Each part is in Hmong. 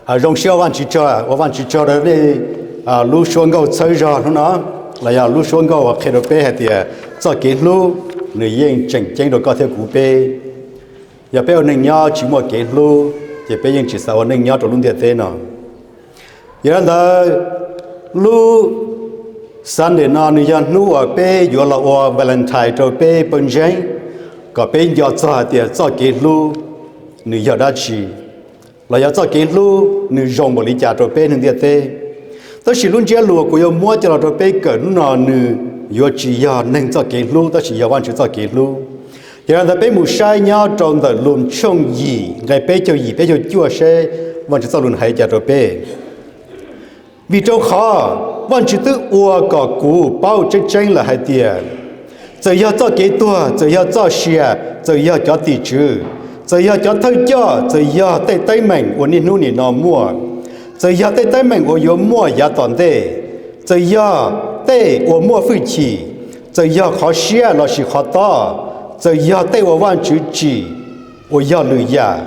Zoo siab ua Vajtswv tsaug, ua Vajtswv tsaug rau nej lub suab nkauj txhawb zog hnub no, los yog lub suab nkauj uas qhia rau peb hais tias txoj kev hlub nws yeej tseem ceeb rau koj thiab kuv peb. Yog peb ua neej nyob tsis muaj kev hlub, ces peb yeej tsis xav ua neej nyob rau lub ntiaj teb no. Yog li ntawd, lub Sunday no nws yog hnub uas peb yuav los ua Valentine rau peb pawg ntseeg, kom peb nco txog hais tias txoj kev hlub nws yog dab tsi, los yog txoj kev hlub nws zoo npaum li cas rau peb neeg ntiaj teb. Tab sis lub ntsiab lus kuv yuav muab coj los rau peb kawm hnub no nws yuav tsis yog neeg txoj kev hlub, tab sis yog Vajtswv txoj kev hlub. Yog li ntawd peb mus saib nyob rau ntawm Loos tshooj yim nqe peb caug yim peb caug cuaj seb Vajtswv txoj lus nws hais li cas rau peb. Vim rau qhov Vajtswv twb ua kom kuv paub tseeb tseeb lawm hais tias, txawm yog txoj kev tuag, txawm yog txoj sia, txawm yog cov tim tswv, txawm yog cov thawj coj, txawm yog tej teeb meem uas niaj hnub nim no muaj, txawm yog tej teeb meem uas yuav muaj yav tom ntej, txawm yog tej uas muaj hwj chim, txawm yog qhov siab lossis qhov tob, txawm yog tej uas Vajtswv tsim uas yog lwm yam,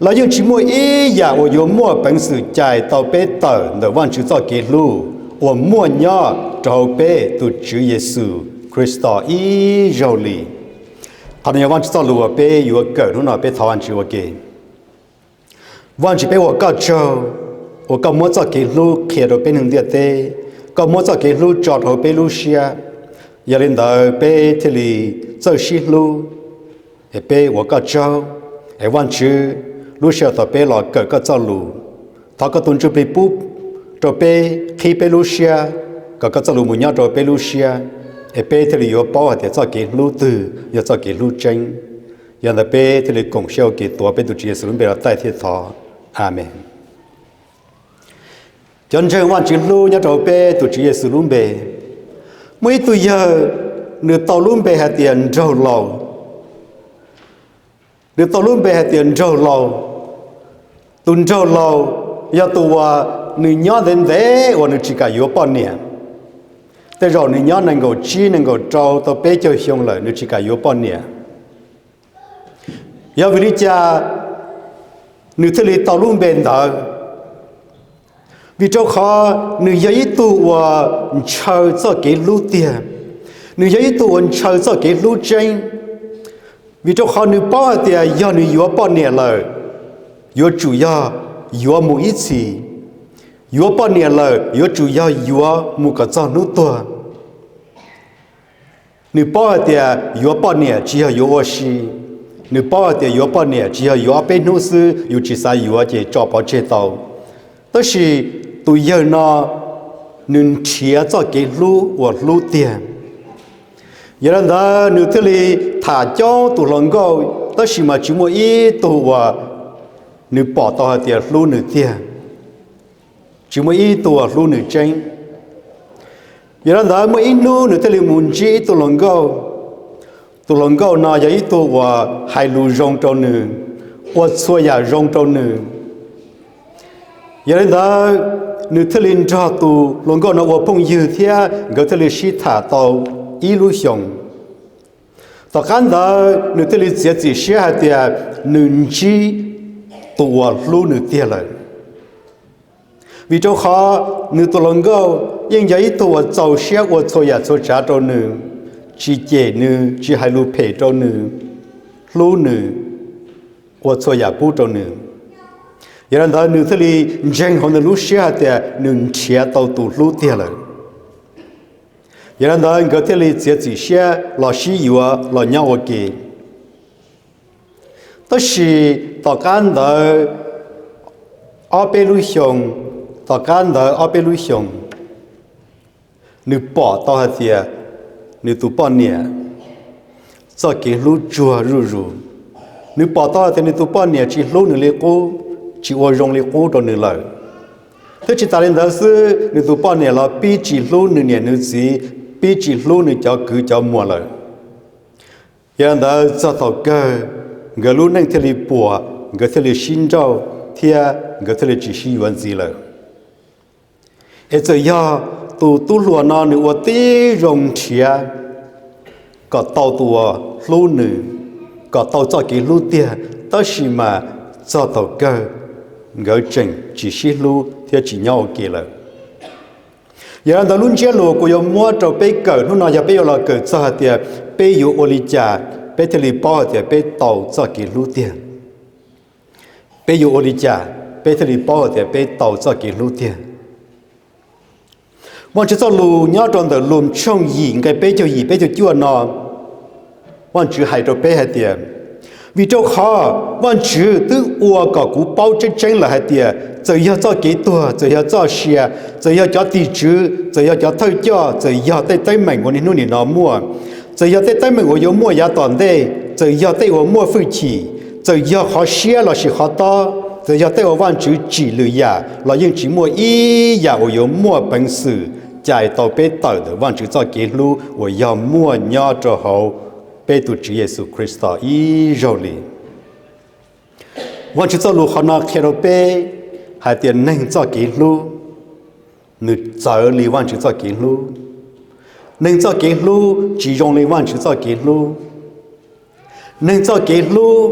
los yeej tsis muaj ib yam uas yuav muaj peev xwm cais tau peb tawm ntawm Vajtswv txoj kev hlub uas muaj nyob rau hauv peb tus Tswv Yexus Khetos ib zaug li. Qhov no yog Vajtswv txoj lus uas peb yuav kawm hnub no, peb thov Vajtswv ua ke. Vajtswv, peb ua koj tsaug uas koj muab txoj kev hlub qhia rau peb neeg ntiaj teb, koj muab txoj kev hlub tso rau hauv peb lub siab. Yog li ntawd peb thiaj li txawj sib hlub, es peb ua koj tsaug. Es Vajtswv, lub sij hawm thaum peb los kawm koj txoj lus, thov koj tus Ntsuj Plig pub rau peb, qhib peb lub siab, kom koj txoj lus mus nyob rau peb lub siab, es peb thiaj li yuav paub hais tias txoj kev hlub twg yog txoj kev hlub tseeb. Yog ntawd peb thiaj li koom siab ua ke tuav peb tus Tswv Yexus lub npe los taij thiab thov. Amees. Cov ntseeg Vajtswv hlub nyob rau peb tus Tswv Yexus lub npe, muaj ib tug yawg, nws tau lub npe hais tias Nraug Laus. Nws tau lub npe hais tias Nraug Laus. Tus Nraug Laus yog tus uas nws nyob ntev ntev uas nws tsis kam yuav poj niam. Tej zaum nws nyob nees nkaum tsib nees nkaum rau tau peb caug xyoo lawm nws tsis kam yuav poj niam. Yog vim li cas nws thiaj li tau lub npe ntawd? Vim rau qhov nws yog ib tug uas ntshaw txoj kev hlub tiag, nws yog ib tug uas ntshaw txoj kev hlub tseeb. Vim rau qhov nws paub hais tias yog nws yuav poj niam lawm, yuav tsum yog yuav mus ib txhis. Yuav poj niam lawm yuav tsum yog yuav mus kom txog hnub tuag. Nws paub hais tias yuav poj niam tsis yog yuav ua si. Nws paub hais tias yuav poj niam tsis yog yuav ob peb hnub xwb, yus tsis xav yuav ces tso pov tseg tau. Tab sis tus yawg no, nws nrhiav txoj kev hlub uas hlub tiag. Yog li ntawd nws thiaj li tham coob tus hluas nkauj, tab sis mas tsis muaj ib tug uas nws pom tau hais tias hlub nws tiag. Tsis muaj ib tug uas hlub nws tseeb. Yog li ntawd muaj ib hnub nws thiaj li mus ntsib ib tug hluas nkauj. Tus hluas nkauj no yog ib tug uas hais lus zoo rau nws, ua txhua yam zoo rau nws. Yog li ntawd, nws thiaj li nrog tus hluas nkauj no ua phooj ywg thiab nkawd thiaj li sib tham tau ib lub xyoos. Tom qab ntawd nws thiaj li txiav txim siab hais tias nws ntsib tus uas hlub nws tiag lawm. Vim rau qhov nws tus hluas nkauj yeej yog ib tug uas txaus siab ua txhua yam txhua tsav rau nws, tsis cem nws, tsis hais lus phem rau nws, hlub nws, ua txhua yam pub rau nws. Yog li ntawd nws thiaj li ntseeg hauv nws lub siab hais tias nws nrhiav tau tus hlub tiag lawm. Yog li ntawd nkawd thiaj li txiav txim siab los sib yuav los nyob ua ke. Tab sis tom qab ntawd ob peb lub xyoos, tom qab ntawd ob peb lub xyoos, nws pom tau hais tias nws tus poj niam txoj kev hlub tsuag zuj zus. Nws pom tau hais tias nws tus poj niam tsis hlub nws li qub, tsis ua zoo li qub rau nws lawm. Thiab tsis tas li ntawd xwb, nws tus poj niam los pib tsis hlub nws niam nws txiv, pib tsis hlub nws cov kwv cov muam lawm. Yog li ntawd txog thaum kawg, nkawd lub neej thiaj li puas, nkawd thiaj li sib nrauj thiab nkawd thiaj li tsis sib yuav ntxiv lawm. Es txawm yog tus tub hluas no nws ua tib zoo nrhiav kom tau tus uas hlub nws, kom tau txoj kev hlub tiag, tab sis mas txog thaum kawg nkawd tseem tsis sib hlub thiab tsis nyob ua ke lawm. Yog li ntawd lub ntsiab lus kuv yuav muab rau peb kawm hnub no yog peb yuav los kawm txog hais tias peb yuav ua li cas peb thiaj li paub hais tias peb tau txoj kev hlub tiag. Peb yuav ua li cas peb thiaj li paub hais tias peb tau txoj kev hlub tiag. Vajtswv txoj lus nyob rau ntawm Lus tshooj yim nqe peb caug yim peb caug cuaj no, Vajtswv hais rau peb hais tias, vim rau qhov Vajtswv twb ua kom kuv paub tseeb tseeb lawm hais tias txawm yog txoj kev tuag, txawm yog txoj sia, txawm yog cov tim tswv, txawm yog cov thawj coj, txawm yog tej teeb meem uas niaj hnub nim no muaj, txawm yog tej teeb meem uas yuav muaj yav tom ntej, txawm yog tej uas muaj hwj chim, txawm yog qhov siab lossis qhov tob, txawm yog tej uas Vajtswv tsim lwm yam los yeej tsis muaj ib yam uas yuav muaj peev xwm cais tau peb tawm ntawm Vajtswv txoj kev hlub uas yog muaj nyob rau hauv peb tus Tswv Yexus Khetos ib zaug li. Vajtswv txoj lus qhov no qhia rau peb hais tias neeg txoj kev hlub nws txawv li Vajtswv txoj kev hlub. Neeg txoj kev hlub tsis zoo li Vajtswv txoj kev hlub. Neeg txoj kev hlub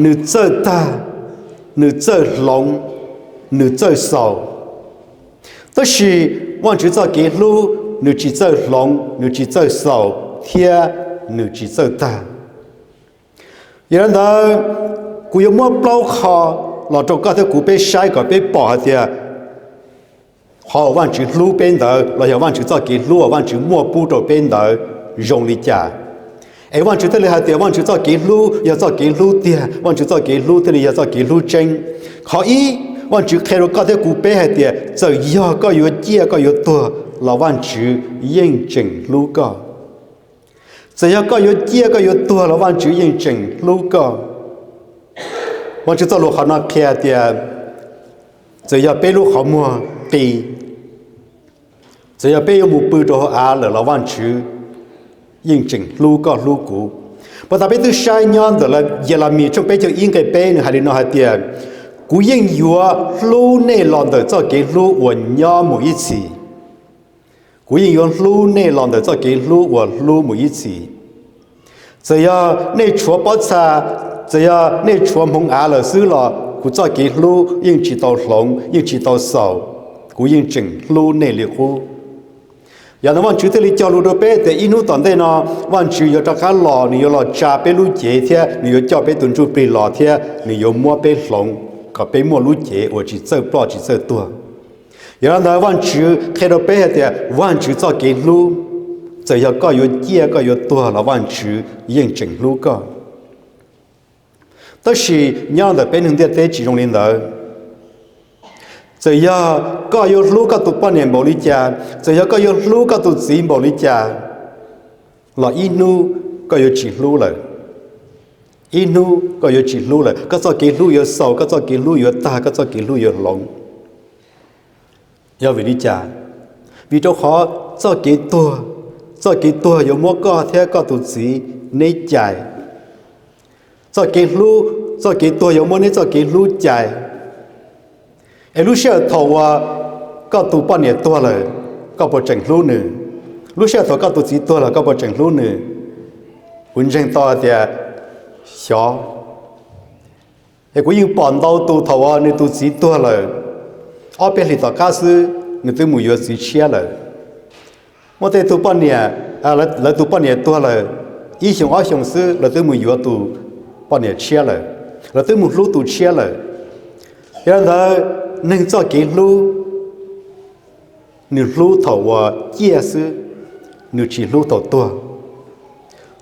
nws txawj tag, nws txawj hloov, nws txawj xaus. Tab sis Vajtswv txoj kev hlub nws tsis txawj hloov, nws tsis txawj xaus, thiab nws tsis txawj tag. Yog li ntawd, kuv yuav muab plaub qho los rau koj thiab kuv peb saib kom peb pom hais tias qhov uas Vajtswv hlub peb ntawd los yog Vajtswv txoj kev hlub uas Vajtswv muaj pub rau peb ntawd zoo li cas, es Vajtswv thiaj li hais tias Vajtswv txoj kev hlub yog txoj kev hlub tiag, Vajtswv txoj kev hlub thiaj li yog txoj kev hlub tseeb. Qhov ib, Vajtswv qhia rau koj thiab kuv peb hais tias txawm yog koj yuav ciaj koj yuav tuag los Vajtswv yeej tseem hlub koj. Txawm yog koj yuav ciaj koj yuav tuag los Vajtswv yeej tseem hlub koj. Vajtswv txoj lus qhov no qhia tias txawm yog peb lub qhov muag qi, txawm yog peb yuav mus pw rau hauv av lawm los Vajtswv yeej tseem hlub koj hlub kuv. Puas tas peb twb saib nyob ntawm Yelemis tshooj peb caug ib nqe peb, nws hais li no hais tias, kuv yeej yuav hlub nej los ntawm txoj kev hlub uas nyob mus ib txhis. Kuv yeej yuav hlub nej los ntawm txoj kev hlub uas hlub mus ib txhis. Txawm yog nej tshuav pob txha, txawm yog nej tshuav hmoov av lawm xwb los kuv txoj kev hlub yeej tsis tau hloov, yeej tsis tau xaus, kuv yeej tseem hlub nej li qub. Yog ntawd Vajtswv thiaj li cog lus rau peb tias ib hnub tom ntej no Vajtswv yuav rov qab los, nws yuav los tsa peb lub cev thiab nws yuav coj peb tus ntsuj plig los thiab nws yuav muab peb hloov kom peb muaj lub cev uas tsis txawj ploj tsis txawj tuag. Yog li ntawd Vajtswv qhia rau peb hais tias Vajtswv txoj kev hlub, txawm yog koj yuav ciaj koj yuav tuag los Vajtswv yeej tseem hlub koj. Tab sis nyob ntawm peb neeg ntiaj teb tsis zoo li ntawd. Txawm yog koj yuav hlub koj tus poj niam npaum li cas, txawm yog koj yuav hlub koj tus txiv npaum li cas, los ib hnub koj yuav tsis hlub lawm. Ib hnub koj yuav tsis hlub lawm, koj txoj kev hlub yuav xaus, koj txoj kev hlub yuav tag, koj txoj kev hlub yuav hloov. Yog vim li cas? Vim rau qhov txoj kev tuag, txoj kev tuag yuav muab koj thiab koj tus txiv neb cais. Txoj kev hlub, txoj kev tuag yuav muab neb txoj kev hlub cais. Es lub sij hawm thaum uas koj tus poj niam tuag lawm, koj puas tseem hlub nws? Lub sij hawm thaum koj tus txiv tuag lawm, koj puas tseem hlub nws? Kuv ntseeg tau hais tias xyov. Es kuv yeej pom ntau tus thaum uas nws tus txiv tuag lawm, ob peb hlis tom qab xwb nws twb mus yuav txiv tshiab lawm. Muaj tej tus poj niam, lawv tus poj niam tuag lawm, ib xyoos ob xyoos xwb lawv twb mus yuav tus poj niam tshiab lawm, lawv twb mus hlub tus tshiab lawm. Yog li ntawd, neeg txoj kev hlub, nws hlub thaum uas ciaj xwb, nws tsis hlub thaum tuag.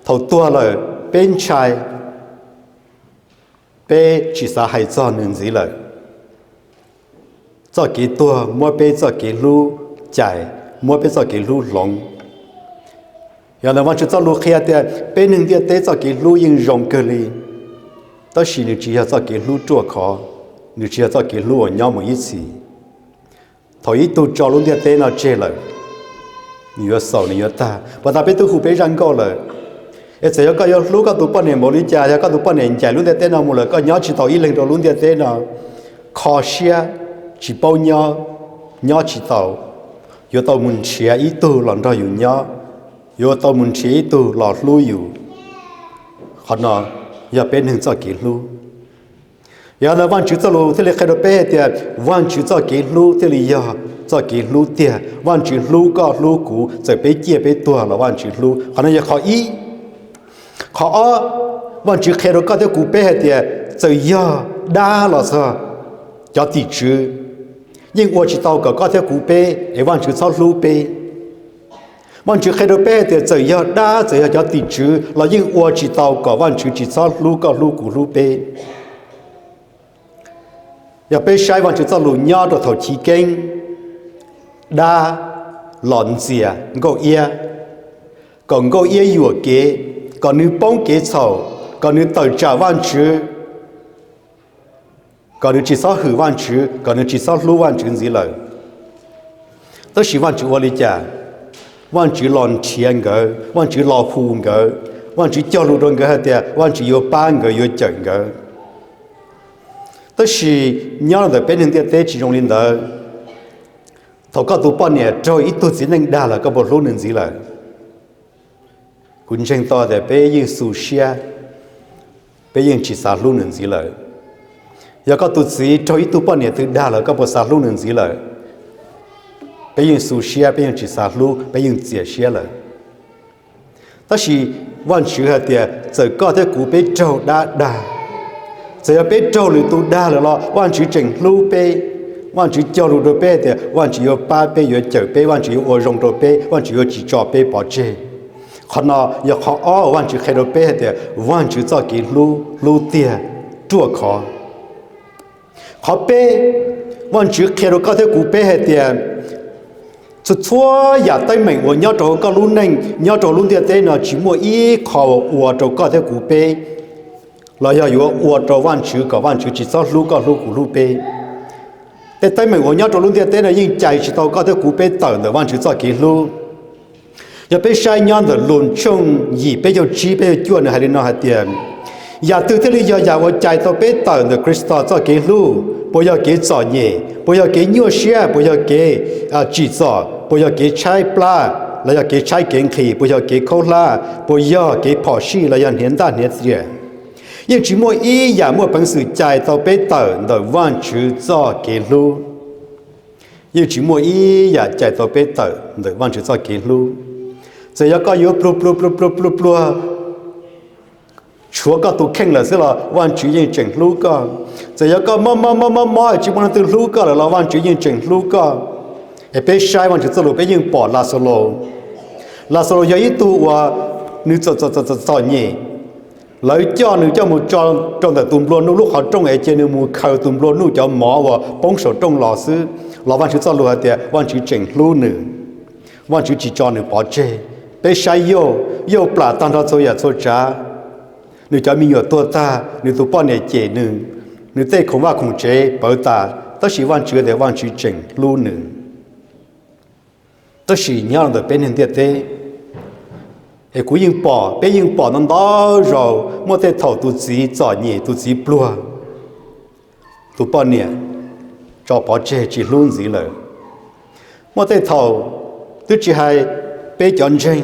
Thaum tuag lawm, peb ntshai, peb tsis xav hais txog nws ntxiv lawm. Txoj kev tuag muab peb txoj kev hlub cais, muab peb txoj kev hlub hloov. Yog ntawd Vajtswv txoj lus qhia tias peb neeg ntiaj teb txoj kev hlub yeej zoo kawg li, tab sis nws tsis yog txoj kev hlub ruaj khov, nws tsis yog txoj kev hlub uas nyob mus ib txhis. Thaum ib tug tso lub ntiaj teb no tseg lawm, nws yuav xaus, nws yuav tag. Puas tas peb twb hu peb zaj nkauj lawm, es txawm yog koj yuav hlub koj tus poj niam npaum li cas, yog koj tus poj niam ncaim lub ntiaj teb no mus lawm, koj nyob tsis tau ib leeg rau lub ntiaj teb no, kho siab, tsis paub nyob, nyob tsis tau, yuav tau mus nrhiav ib tug los nrog yus nyob, yuav tau mus nrhiav ib tug los hlub yus. Qhov no yog peb neeg txoj kev hlub. Yog ntawd Vajtswv txoj lus thiaj li qhia rau peb hais tias Vajtswv txoj kev hlub thiaj li yog txoj kev hlub tiag. Vajtswv hlub koj hlub kuv, txawm peb ciaj peb tuag los Vajtswv hlub. Qhov no yog qhov ib. Qhov ob, Vajtswv qhia rau koj thiab kuv peb hais tias txawm yog dab los txog cov tim tswv yeej ua tsis tau kom koj thiab kuv peb es Vajtswv txhob hlub peb. Vajtswv qhia rau peb hais tias txawm yog dab txawm yog cov tim tswv los yeej ua tsis tau kom Vajtswv tsis txhob hlub koj hlub kuv hlub peb. Yog peb saib Vajtswv txoj lus nyob rau thaum chiv keeb, dab los ntxias Nkauj Iab, kom Nkauj Iab yuam kev, kom nws poob kev txhaum, kom nws tawm tsam Vajtswv, kom nws tsis txhob hwm Vajtswv, kom nws tsis txhob hlub Vajtswv ntxiv lawm. Tab sis Vajtswv ua li cas? Vajtswv los nrhiav nkawd, Vajtswv los hu nkawd, Vajtswv cog lus rau nkawd hais tias Vajtswv yuav pab nkawd, yuav cawm nkawd. Tab sis nyob rau ntawm peb neeg ntiaj teb tsis zoo li ntawd. Thaum koj tus poj niam raug ib tug txiv neej dag lawm, koj puas hlub nws ntxiv lawm? Kuv ntseeg tau tias peb yeej xu siab, peb yeej tsis xav hlub nws ntxiv lawm. Yog koj tus txiv raug ib tug poj niam twg dag lawm, koj puas xav hlub nws ntxiv lawm? Peb yeej xu siab, peb yeej tsis xav hlub, peb yeej txias siab lawm. Tab sis Vajtswv hais tias txawm koj thiab kuv peb raug dab dag, txawm yog peb raug lwm tus dag lawm los Vajtswv tseem hlub peb. Vajtswv cog lus rau peb tias Vajtswv yuav pab peb, yuav cawm peb, Vajtswv yuav ua zoo rau peb, Vajtswv yuav tsis tso peb pov tseg. Qhov no yog qhov ob uas Vajtswv qhia rau peb hais tias Vajtswv txoj kev hlub, hlub tiag ruaj khov. Qhov peb, Vajtswv qhia rau koj thiab kuv peb hais tias txhua txhua yam teeb meem uas nyob rau koj lub neej, nyob rau lub ntiaj teb no tsis muaj ib qho uas ua rau koj thiab kuv peb los yog yuav ua rau Vajtswv kom Vajtswv tsis txhob hlub koj hlub kuv hlub peb. Tej teeb meem uas nyob rau lub ntiaj teb no yeej cais tsis tau koj thiab kuv peb tawm ntawm Vajtswv txoj kev hlub. Yog peb saib nyob ntawm Lus tshooj yim peb caug tsib peb caug cuaj nws hais li no hais tias, yam twg thiaj li yog yam uas cais tau peb tawm ntawm Khetos txoj kev hlub? Puas yog kev txom nyem? Puas yog kev nyuaj siab? Puas yog kev tsim txom? Puas yog kev tshaib plab los yog kev tshaib kev nqhis? Puas yog kev khaub hlab? Puas yog kev phom sij los yog hniav ntaj hniav riam? Yeej tsis muaj ib yam muaj peev xwm cais tau peb tawm ntawm Vajtswv txoj kev hlub. Yeej tsis muaj ib yam cais tau peb tawm ntawm Vajtswv txoj kev hlub. Txawm yog koj yuav pluag pluag pluag pluag pluag pluag tshuav koj tus kheej lawm xwb los Vajtswv yeej tseem hlub koj. Txawm yog koj mob mob mob mob mob tsis muaj leej twg hlub koj lawm los Vajtswv yeej tseem hlub koj. Es peb saib Vajtswv txoj lus peb yeej pom Laxalus. Laxalus yog ib tug uas nws txom txom txom txom nyem. Lawv coj nws coj mus tso rau ntawm tus nplua nuj lub qhov rooj es cia nws mus khaws tus nplua nuj cov mov uas poob saum rooj los xwb los Vajtswv txoj lus hais tias Vajtswv tseem hlub nws. Vajtswv tsis tso nws pov tseg. Peb saib Yauj, Yauj plam tag nrho txhua yam txhua tsav. Nws cov me nyuam tuag tag, nws tus poj niam cem nws, nws tej khoom vaj khoom tsev pawv tas, tab sis Vajtswv tias Vajtswv tseem hlub nws. Tab sis nyob los ntawm peb neeg ntiaj teb, es kuv yeej pom, peb yeej pom ntau ntau zaus muaj tej thaum tus txiv txom nyem, tus txiv pluag, tus poj niam tso pov tseg tsis hlub ntxiv lawm. Muaj tej thaum twb tsis hais peb cov ntseeg,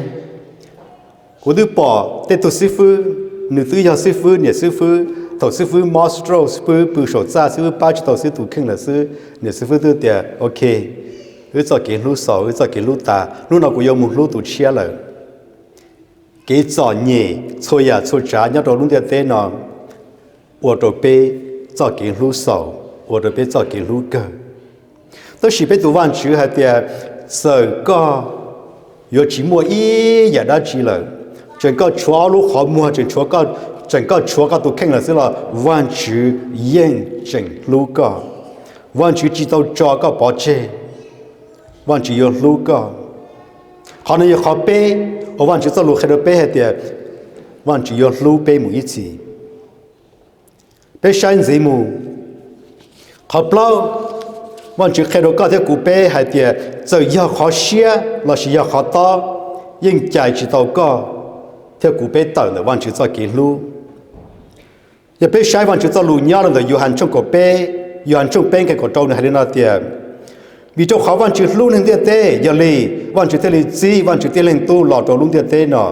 kuv twb pom tej tug xib fwb, nws twb yog xib fwb, niam xib fwb, thaum xib fwb mob stroke, xib fwb pw saum txaj, xib fwb pab tsis tau xib fwb tus kheej lawm xwb, niam xib fwb twb tias ok, wb txoj kev hlub xaus, wb txoj kev hlub tas, hnub no kuv yuav mus hlub tus tshiab lawm. Kev txom nyem txhua yam txhua tsav nyob rau lub ntiaj teb no ua rau peb txoj kev hlub xaus, ua rau peb txoj kev hlub kawg. Tab sis peb tus Vajtswv hais tias txawm koj yuav tsis muaj ib yam dab tsi lawm, tseem koj tshuav ob lub qhov muag, tseem koj tshuav koj tus kheej lawm xwb los Vajtswv yeej tseem hlub koj. Vajtswv tsis tau tso koj pov tseg, Vajtswv yuav hlub koj. Qhov no yog qhov peb uas Vajtswv txoj lus qhia rau peb hais tias Vajtswv yuav hlub peb mus ib txhis. Peb saib ntxiv mus, qhov plaub, Vajtswv qhia rau koj thiab kuv peb hais tias txawm yog qhov siab lossis yog qhov tob, yeej cais tsis tau koj thiab kuv peb tawm ntawm Vajtswv txoj kev hlub. Yog peb saib Vajtswv txoj lus nyob rau ntawm Yauhas tshooj kaum peb, Yauhas tshooj peb nqe kaum rau nws hais li no tias, vim rau qhov Vajtswv hlub neeg ntiaj teb, yog li Vajtswv thiaj li txib Vajtswv tib Leeg Tub los rau lub ntiaj teb no,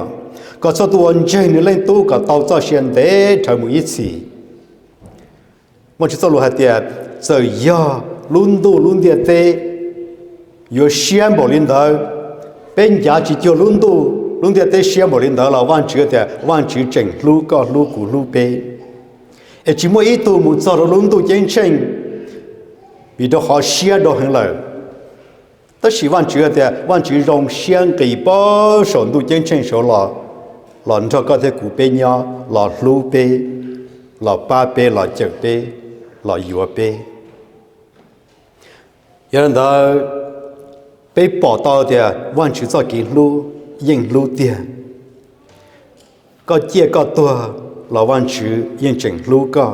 kom txhua tus uas ntseeg nws Leej Tub kom tau txoj sia ntev dhawv mus ib txhis. Vajtswv txoj lus hais tias txawm yog lub ntuj lub ntiaj teb yuav siab npaum li ntawd, peb ncav tsis cuag lub ntuj lub ntiaj teb siab npaum li ntawd los Vajtswv tias Vajtswv tseem hlub koj, hlub kuv, hlub peb. Es tsis muaj ib tug mus txog rau lub ntuj ceeb tsheej, vim rau qhov siab dua heev lawm. Tab sis Vajtswv tias Vajtswv zoo siab nqis pab saum ntuj ceeb tsheej saud los, los nrog koj thiab kuv peb nyob, los hlub peb, los pab peb, los cawm peb, los yuav peb. Yog li ntawd, peb pom tau tias Vajtswv txoj kev hlub yeej hlub tiag. Koj ciaj koj tuag los Vajtswv yeej tseem hlub koj.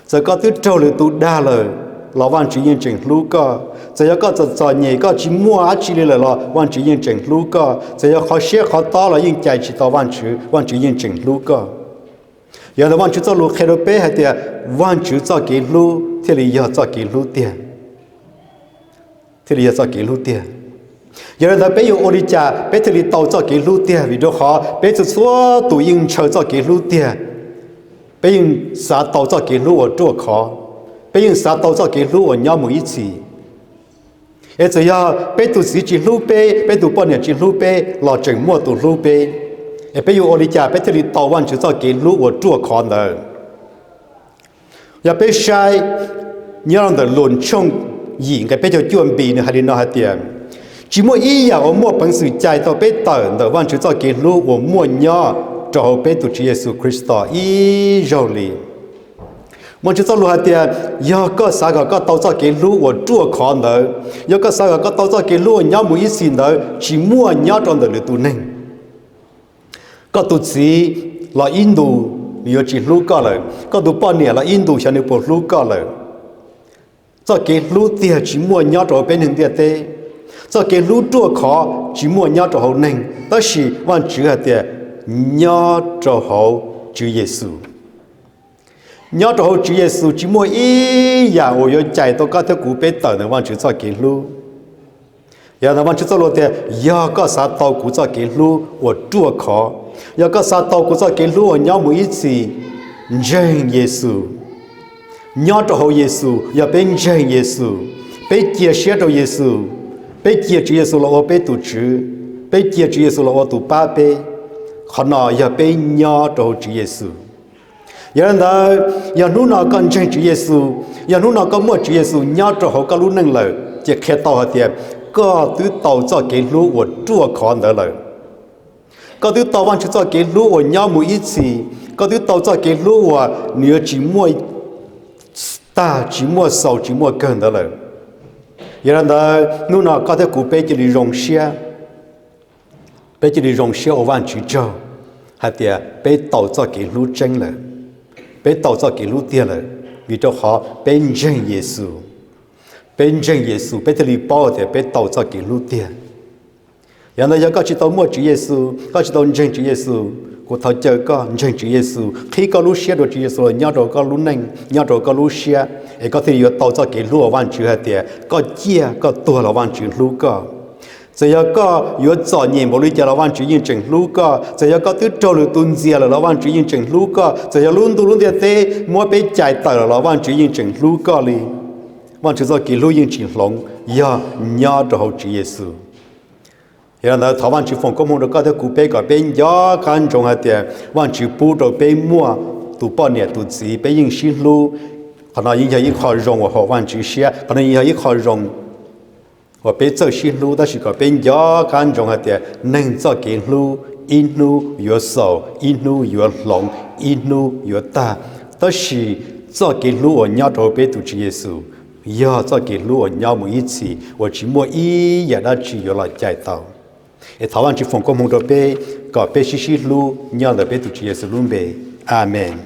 Txawm koj twb raug lwm tus dag lawm los Vajtswv yeej tseem hlub koj. Txawm yog koj txom txom nyem, koj tsis muaj dab tsi li lawm los Vajtswv yeej tseem hlub koj. Txawm yog qhov siab qhov tob los yeej cais tsis tau Vajtswv, Vajtswv yeej tseem hlub koj. Yog ntawd Vajtswv txoj lus qhia rau peb hais tias Vajtswv txoj kev hlub thiaj li yog txoj kev hlub tiag, thiaj li yog txoj kev hlub tiag. Yog li ntawd peb yuav ua li cas peb thiaj li tau txoj kev hlub tiag? Vim rau qhov peb txhua txhua tus yeej ntshaw txoj kev hlub tiag. Peb yeej xav tau txoj kev hlub uas ruaj khov, peb yeej xav tau txoj kev hlub uas nyob mus ib txhis. Es txawm yog peb tus txiv tsis hlub peb, peb tus poj niam tsis hlub peb los tseem muaj tus hlub peb. Es peb yuav ua li cas peb thiaj li tau Vajtswv txoj kev hlub uas ruaj khov ntawd? Yog peb saib nyob rau ntawm Luas tshooj yim nqe peb caug cuaj npi, nws hais li no hais tias, tsis muaj ib yam uas muaj peev xwm cais tau peb tawm ntawm Vajtswv txoj kev hlub uas muaj nyob rau hauv peb tus Tswv Yexus Khetos ib zaug li. Vajtswv txoj lus hais tias yog koj xav kom koj tau txoj kev hlub uas ruaj khov ntawd, yog koj xav kom koj tau txoj kev hlub uas nyob mus ib txhis ntawd, tsis muaj nyob rau ntawm lwm tus neeg. Koj tus txiv los ib ntus nws yuav tsis hlub koj lawm, koj tus poj niam los ib ntus xyov nws puas hlub koj lawm. Txoj kev hlub tiag tsis muaj nyob rau hauv peb neeg ntiaj teb. Txoj kev hlub ruaj khov tsis muaj nyob rau hauv neeg, tab sis Vajtswv hais tias nyob rau hauv Tswv Yexus. Nyob rau hauv Tswv Yexus tsis muaj ib yam uas yuav cais tau koj thiab kuv peb tawm ntawm Vajtswv txoj kev hlub. Yog ntawd Vajtswv txoj lus tias yog koj xav tau kuv txoj kev hlub uas ruaj khov, yog koj xav tau kuv txoj kev hlub uas nyob mus ib txhis, ntseeg Yexus. Nyob rau hauv Yexus, yog peb ntseeg Yexus, peb cia siab rau Yexus, peb cia Tswv Yexus los ua peb tus Tswv, peb cia Tswv Yexus los ua tus pab peb, qhov no yog peb nyob rau hauv Tswv Yexus. Yog li ntawd, yog hnub no koj ntseeg Tswv Yexus, yog hnub no koj muaj Tswv Yexus nyob rau hauv koj lub neej lawm, ces qhia tau hais tias koj twb tau txoj kev hlub uas ruaj khov ntawd lawm. Koj twb tau Vajtswv txoj kev hlub uas nyob mus ib txhis, koj twb tau txoj kev hlub uas nws yuav tsis muaj tag, tsis muaj xaus, tsis muaj kawg ntawd lawm. Yog li ntawd, hnub no koj thiab kuv peb cia li zoo siab, peb cia li zoo siab ua Vajtswv tsaug hais tias peb tau txoj kev hlub tseeb lawm, peb tau txoj kev hlub tiag lawm, vim rau qhov peb ntseeg Yexus. Peb ntseeg Yexus peb thiaj li paub tias peb tau txoj kev hlub tiag. Yog ntawd yog koj tsis tau muaj Tswv Yexus, koj tsis tau ntseeg Tswv Yexus, kuv thov caw koj ntseeg Tswv Yexus, qhib koj lub siab rau Tswv Yexus los nyob rau koj lub neej, nyob rau koj lub siab, es koj thiaj li yuav tau txoj kev hlub uas Vajtswv hais tias koj ciaj koj tuag los Vajtswv hlub koj. Txawm yog koj yuav txom nyem npaum li cas los Vajtswv yeej tseem hlub koj. Txawm yog koj twb raug lwm tus ntxias lawm los Vajtswv yeej tseem hlub koj. Txawm yog lub ntuj lub ntiaj teb muab peb cais tawm lawm los Vajtswv yeej tseem hlub koj li. Vajtswv txoj kev hlub yeej tsis hloov, yog nyob rau hauv Tswv Yexus. Yog li ntawd thov Vajtswv foom koob hmoov rau koj thiab kuv peb kom peb nco qab ntsoov hais tias Vajtswv pub rau peb muaj tus poj niam tus txiv peb yeej sib hlub. Qhov no yeej yog ib qho zoo uas haum Vajtswv siab, qhov no yeej yog ib qho zoo uas peb txawj sib hlub, tab sis kom peb nco qab ntsoov hais tias neeg txoj kev hlub ib hnub yuav xaus, ib hnub yuav hloov, ib hnub yuav tag. Tab sis txoj kev hlub uas nyob rau hauv peb tus Tswv Yexus yog txoj kev hlub uas nyob mus ib txhis uas tsis muaj ib yam dab tsi yuav los cais tau. Es thov Vajtswv foom koob hmoov rau peb kom peb sib sib hlub nyob ntawm peb tus Tswv Yexus lub npe. Amees.